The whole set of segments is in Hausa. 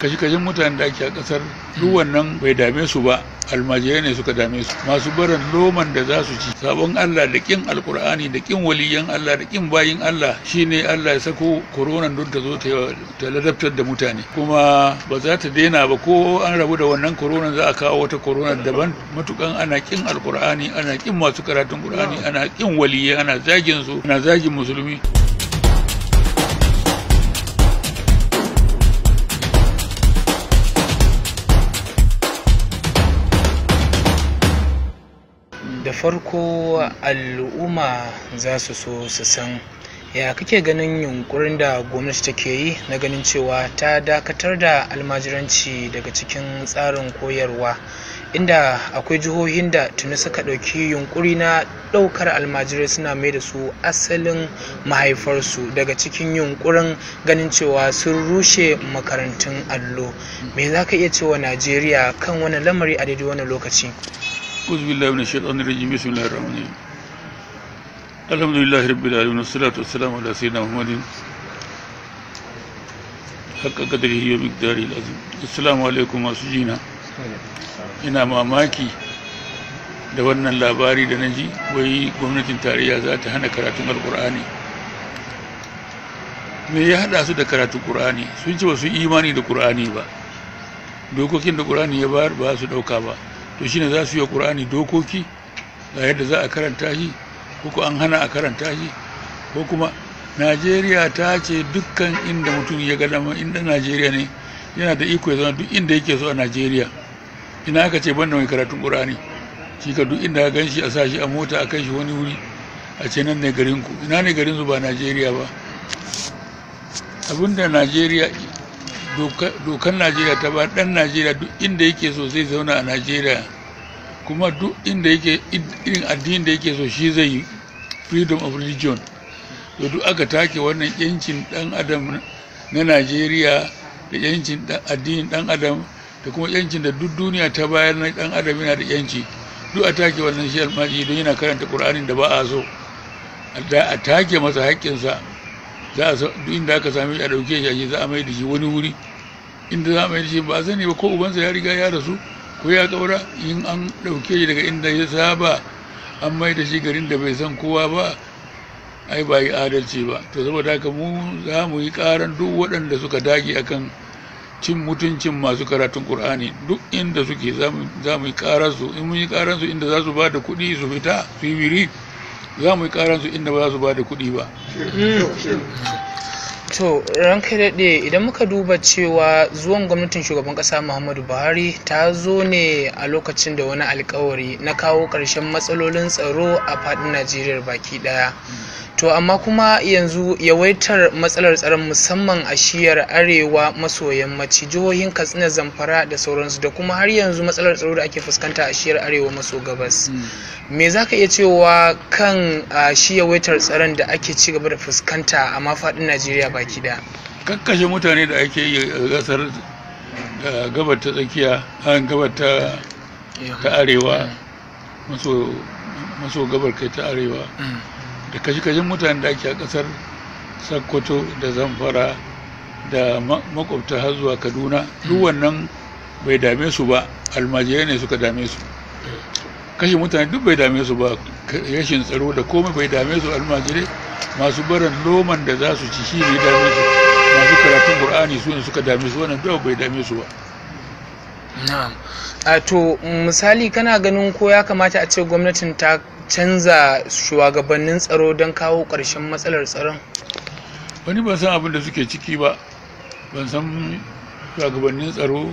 Kashe-kashen mutanen da ake a kasar duk wannan bai dame su ba, almajirai ne suka dame su, masu barin loman da za su ci. Sabon Allah da kin Alkur'ani da kin waliyan Allah da kin bayin Allah shine Allah ya sako koronan don ta zo ta ladabtar da mutane, kuma ba za ta daina ba. Ko an rabu da wannan koronan, za a kawo wata koronan daban. Matukan ana kin Alkur'ani, ana kin masu karatun Qur'ani, ana kin waliyai, ana zagin su, ana zagin musulmi. Da farko, al'umma za su so su san ya kake ganin yunkurin da gwamnati take yi na ganin cewa ta dakatar da almajiranci daga cikin tsarin koyarwa, inda akwai jihohin da tuni suka ɗauki yunkuri na ɗaukar almajirai suna mai da su asalin mahaifarsu daga cikin yunkurin ganin cewa sun rushe makarantun allo. Me za ka iya cewa Najeriya kan wani lamari a daidai wani lokaci? أعوذ بالله من الشيطان الرجيم. بسم الله الرحمن الرحيم. الحمد لله رب العالمين، والصلاة والسلام على سيدنا محمد حق قدره ومقداره العظيم. السلام عليكم masu jina. Ina mamaki da wannan labari da na ji, wai gwamnatin tarayya za ta hana karatun Alkur'ani. Me ya haɗa su da karatun Ƙur'ani? Sun ce ba su imani da Ƙur'ani ba, dokokin da Ƙur'ani ya bayar ba su ɗauka ba. To shine za su yi Ƙur'ani dokoki ga yadda za a karanta shi, ko ko an hana a karanta shi, ko kuma Najeriya ta ce dukkan inda mutum ya ga dama, inda Najeriya ne, yana da iko ya zama duk inda yake so a Najeriya. Ina aka ce banda mai karatun Ƙur'ani? Shi ka duk inda ka gan shi, a sa shi a mota a kai shi wani wuri, a ce nan ne garin ku. Ina ne garin su ba Najeriya ba? Abinda Najeriya, dokan Najeriya ta ba dan Najeriya, duk inda yake so zai zauna a Najeriya, kuma duk inda yake, irin addinin da yake so shi zai yi, freedom of religion. To duk aka take wannan yancin dan adam na Najeriya da yancin addinin dan adam da kuma yancin da duk duniya ta bayar na dan adam yana da yanci, duk a take wannan. Shi almaji don yana karanta Qur'anin da ba a so, a take masa haƙƙinsa. Za a duk inda aka same shi a ɗauke shi, a ce za a mai da shi wani wuri. Inda za a mai da shi ba a sani ba, ko ubansa ya riga ya rasu ko ya ƙaura. In an ɗauke shi daga inda ya saba an mai da shi garin da bai san kowa ba, ai ba yi adalci ba. To saboda haka mu za mu yi ƙaran duk waɗanda suka dage akan cin mutuncin masu karatun Ƙur'ani duk inda suke. Za mu yi ƙararsu. In mun yi ƙararsu inda za su ba da kuɗi su fita su yi wiri, za mu yi ƙararsu inda ba za su ba da kuɗi ba. To, ranka daɗe, idan muka duba cewa zuwan gwamnatin shugaban ƙasa Muhammadu Buhari ta zo ne a lokacin da wani alkawari na kawo ƙarshen matsalolin tsaro a faɗin Najeriya baki ɗaya. To amma kuma yanzu yawaitar matsalar tsaron, musamman a shiyar arewa maso yammaci, jihohin Katsina, Zamfara da sauransu, da kuma har yanzu matsalar tsaro da ake fuskanta a shiyar arewa maso gabas. Me za ka iya cewa kan shi yawaitar tsaron da ake ci gaba da fuskanta a mafaɗin Najeriya baki ɗaya? Kakkashe mutane da ake yi a ƙasar gabar ta tsakiya, gabar ta arewa maso gabar kai ta arewa, da kashe-kashen mutane da ake a ƙasar Sokoto da Zamfara da makwabta har zuwa Kaduna, duk wannan bai dame su ba, almajirai ne suka dame su. Kashe mutane duk bai dame su ba, rashin tsaro da komai bai dame su, almajirai masu barin loman da za su ci shi ne dame su, masu karatun Qur'ani su ne suka dame su. Wannan duk bai dame su ba. Na'am. A to misali, kana ganin ko ya kamata a ce gwamnatin ta canza shugabannin tsaro don kawo ƙarshen matsalar tsaron? Wani ban san abin da suke ciki ba, ban san shugabannin tsaro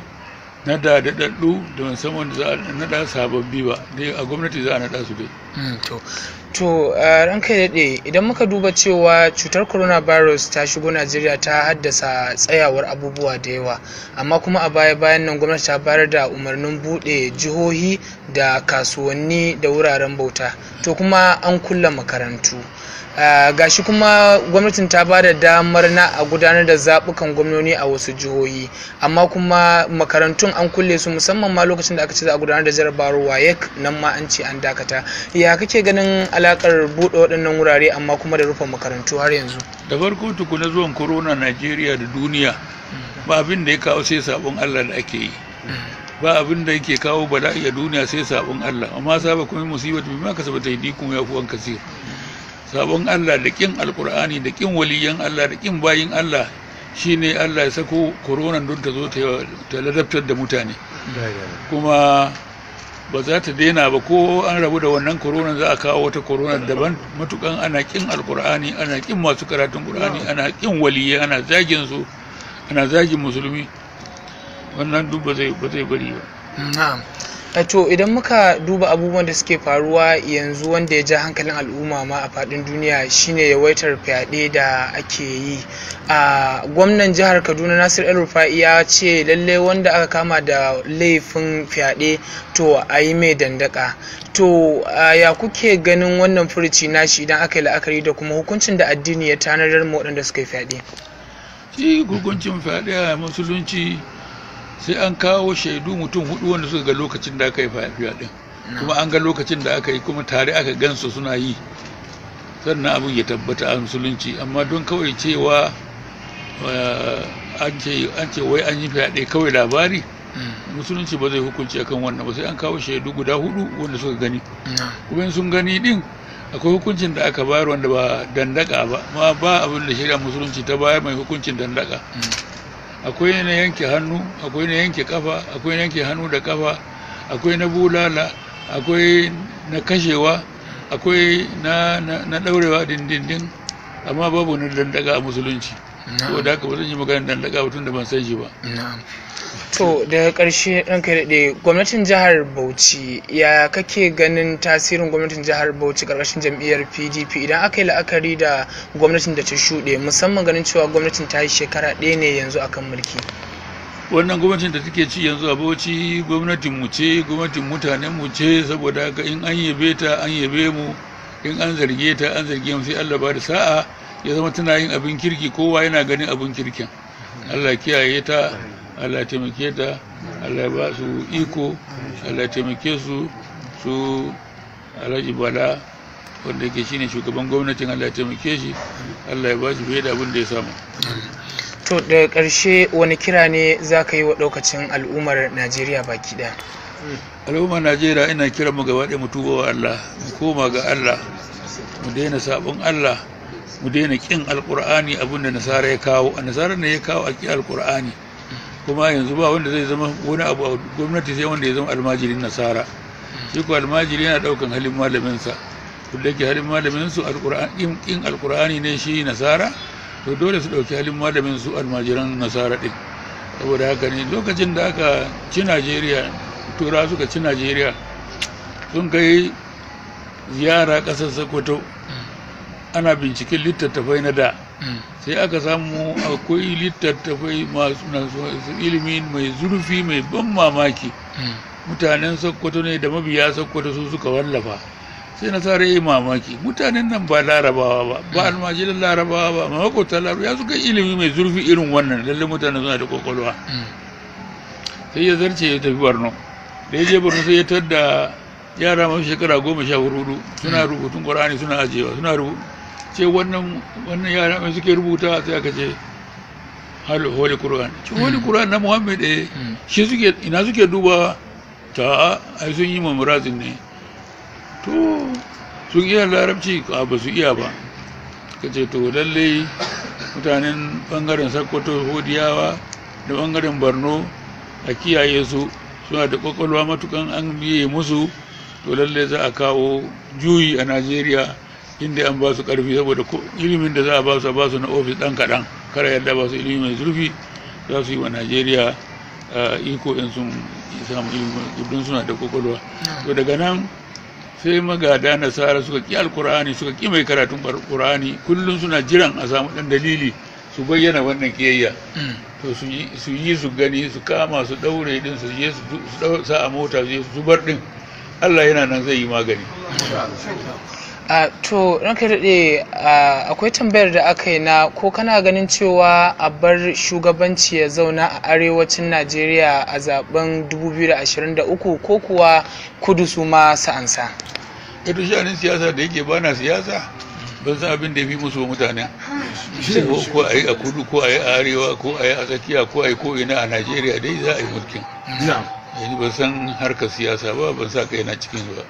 na da daɗaɗɗu da ban san wanda za a naɗa sababbi ba dai, a gwamnati za a naɗa su dai. To, ranka daɗe, idan muka duba cewa cutar coronavirus ta shigo Najeriya ta haddasa tsayawar abubuwa da yawa, amma kuma a baya bayan nan gwamnati ta bayar da umarnin buɗe jihohi da kasuwanni da wuraren bauta, to kuma an kulle makarantu. Gashi kuma gwamnatin ta ba da damar na a gudanar da zaɓukan gwamnoni a wasu jihohi, amma kuma makarantun an kulle su, musamman ma lokacin da aka ce za a gudanar da jarabawar WAEC, nan ma an ce an dakata. Ya kake ganin alakar buɗe waɗannan wurare amma kuma da rufe makarantu har yanzu? Da farko tukuna, zuwan corona Najeriya da duniya Ba abin da ya kawo sai sabon Allah da ake yi. Ba abin da yake kawo bala'i a duniya sai sabon Allah. Amma saba kuma musibatu bima kasabat aydikum ya fuwan kasir. Sabon Allah da kin alqur'ani da kin waliyan Allah da kin bayin Allah shine Allah ya sako koronan don ta zo ta ladabtar da mutane. Kuma ba za ta daina ba, ko an rabu da wannan koronan za a kawo wata koronan daban. Matukan ana kin alqur'ani, ana kin masu karatun qur'ani, ana kin waliyai, ana zagin su, ana zagin musulmi, wannan duk ba zai bari ba. Na'am. To idan muka duba abubuwan da suke faruwa yanzu wanda ya ja hankalin al'umma ma a faɗin duniya shine yawaitar fyaɗe da ake yi. A gwamnan jihar Kaduna Nasir El Rufai ya ce lalle wanda aka kama da laifin fyaɗe to a yi mai dandaka. To ya kuke ganin wannan furuci nashi idan aka yi la'akari da kuma hukuncin da addini ya tanadar ma waɗanda suka yi fyaɗe? Shi hukuncin fyaɗe a musulunci sai an kawo shaidu mutum hudu wanda suka ga lokacin da aka yi fyaɗen, kuma an ga lokacin da aka yi, kuma tare aka gansu suna yi, sannan abin ya tabbata a musulunci. Amma don kawai cewa an ce wai an yi fyaɗe kawai labari, musulunci ba zai hukunci akan wannan ba, sai an kawo shaidu guda hudu wanda suka gani. Kuma in sun gani din, akwai hukuncin da aka bayar wanda ba dandaka ba ma, ba abin da shari'a musulunci ta bayar mai hukuncin dandaka. Akwai na yanke hannu, akwai na yanke kafa, akwai na yanke hannu da kafa, akwai na bulala, akwai na kashewa, akwai na daurewa dindindin, amma babu na dandaka a musulunci. Saboda haka ba zan yi maganar dandaka ba tun da ban san shi ba. To daga ƙarshe, ranka daɗe, gwamnatin jihar Bauchi, ya kake ganin tasirin gwamnatin jihar Bauchi ƙarƙashin jam'iyyar PDP idan aka yi la'akari da gwamnatin da ta shuɗe, musamman ganin cewa gwamnatin ta yi shekara ɗaya ne yanzu akan mulki? Wannan gwamnatin da take ci yanzu a Bauchi gwamnatin mu ce, gwamnatin mutanen mu ce. Saboda haka in an yabe ta an yabe mu, in an zarge ta an zarge mu. Sai Allah ba da sa'a ya zama tana yin abin kirki, kowa yana ganin abin kirkin. Allah kiyaye ta, Allah taimake ta, Allah ba su iko, Allah taimake su. Su Alhaji Bala wanda yake shine shugaban gwamnatin, Allah taimake shi, Allah ya ba shi fiye da abin da ya samu. To daga ƙarshe, wani kira ne za ka yi wa ɗaukacin al'ummar Najeriya baki ɗaya? Al'ummar Najeriya, ina kiran mu gaba ɗaya mu tuba wa Allah, mu koma ga Allah, mu daina sabon Allah, mu daina ƙin alƙur'ani, abin da nasara ya kawo. A nasara ne ya kawo a ƙi alƙur'ani. Kuma yanzu ba wanda zai zama wani abu a gwamnati sai wanda ya zama almajirin nasara. Shi ko almajiri yana ɗaukan halin malaminsa. Duk da ke halin malamin su ƙin alƙur'ani ne shi nasara, to dole su ɗauki halin malamin su almajiran nasara ɗin. Saboda haka ne lokacin da aka ci Najeriya, tura suka ci Najeriya, sun kai ziyara ƙasar Sokoto, ana binciken littattafai na da, sai aka samu akwai littattafai masu ilimi mai zurfi mai ban mamaki, mutanen Sokoto ne da mabiya Sokoto su suka wallafa. Sai nasara yi mamaki, mutanen nan ba larabawa ba, ba almajiran larabawa ba, mamakota larabawa, ya suka ilimi mai zurfi irin wannan? Lalle mutanen suna da kwakwalwa. Sai ya zarce ya tafi Borno. Da ya je Borno sai ya tadda yara masu shekara 14 suna rubutun Qur'ani suna ajewa, suna rubu ce wannan yara mai suke rubuta? Sai aka ce Holy Quran. Ce Holy Quran na Muhammad? Eh, shi suke. Ina suke duba? Ta ai sun yi memorizing ne. To sun iya larabci? A ba su iya ba. Ka ce to lallai mutanen bangaren Sokoto Hodiyawa da bangaren Borno a kiyaye su, suna da kwakwalwa, matukan an biye musu to lallai za a kawo juyi a Najeriya inda an ba su karfi. Saboda ilimin da za a ba su, a ba su na ofis ɗan kaɗan, kara yadda ba su ilimi mai zurfi, za su yi wa Najeriya iko in sun samu ilimi, don suna da kwakwalwa. To daga nan sai magada nasara suka ƙi alkur'ani, suka ƙi mai karatun alkur'ani. Kullum suna jiran a samu ɗan dalili su bayyana wannan kiyayya. To su yi su gani, su kama su ɗaure din, su je su sa a mota su je su zubar din. Allah yana nan zai yi magani. To ranka daɗe, akwai tambayar da aka yi na ko kana ganin cewa a bar shugabanci ya zauna a arewacin Najeriya a zaben 2023, ko kuwa kudu su ma sa'ansa? Ita sha'anin siyasa da yake bana siyasa. Ban san abin da ya fi musu ba mutane, ko a yi a kudu, ko a yi a arewa, ko a yi a tsakiya, ko a yi ko ina a Najeriya dai za a yi mulkin. Ni ban san harkar siyasa ba, ban sa kaina cikin ba.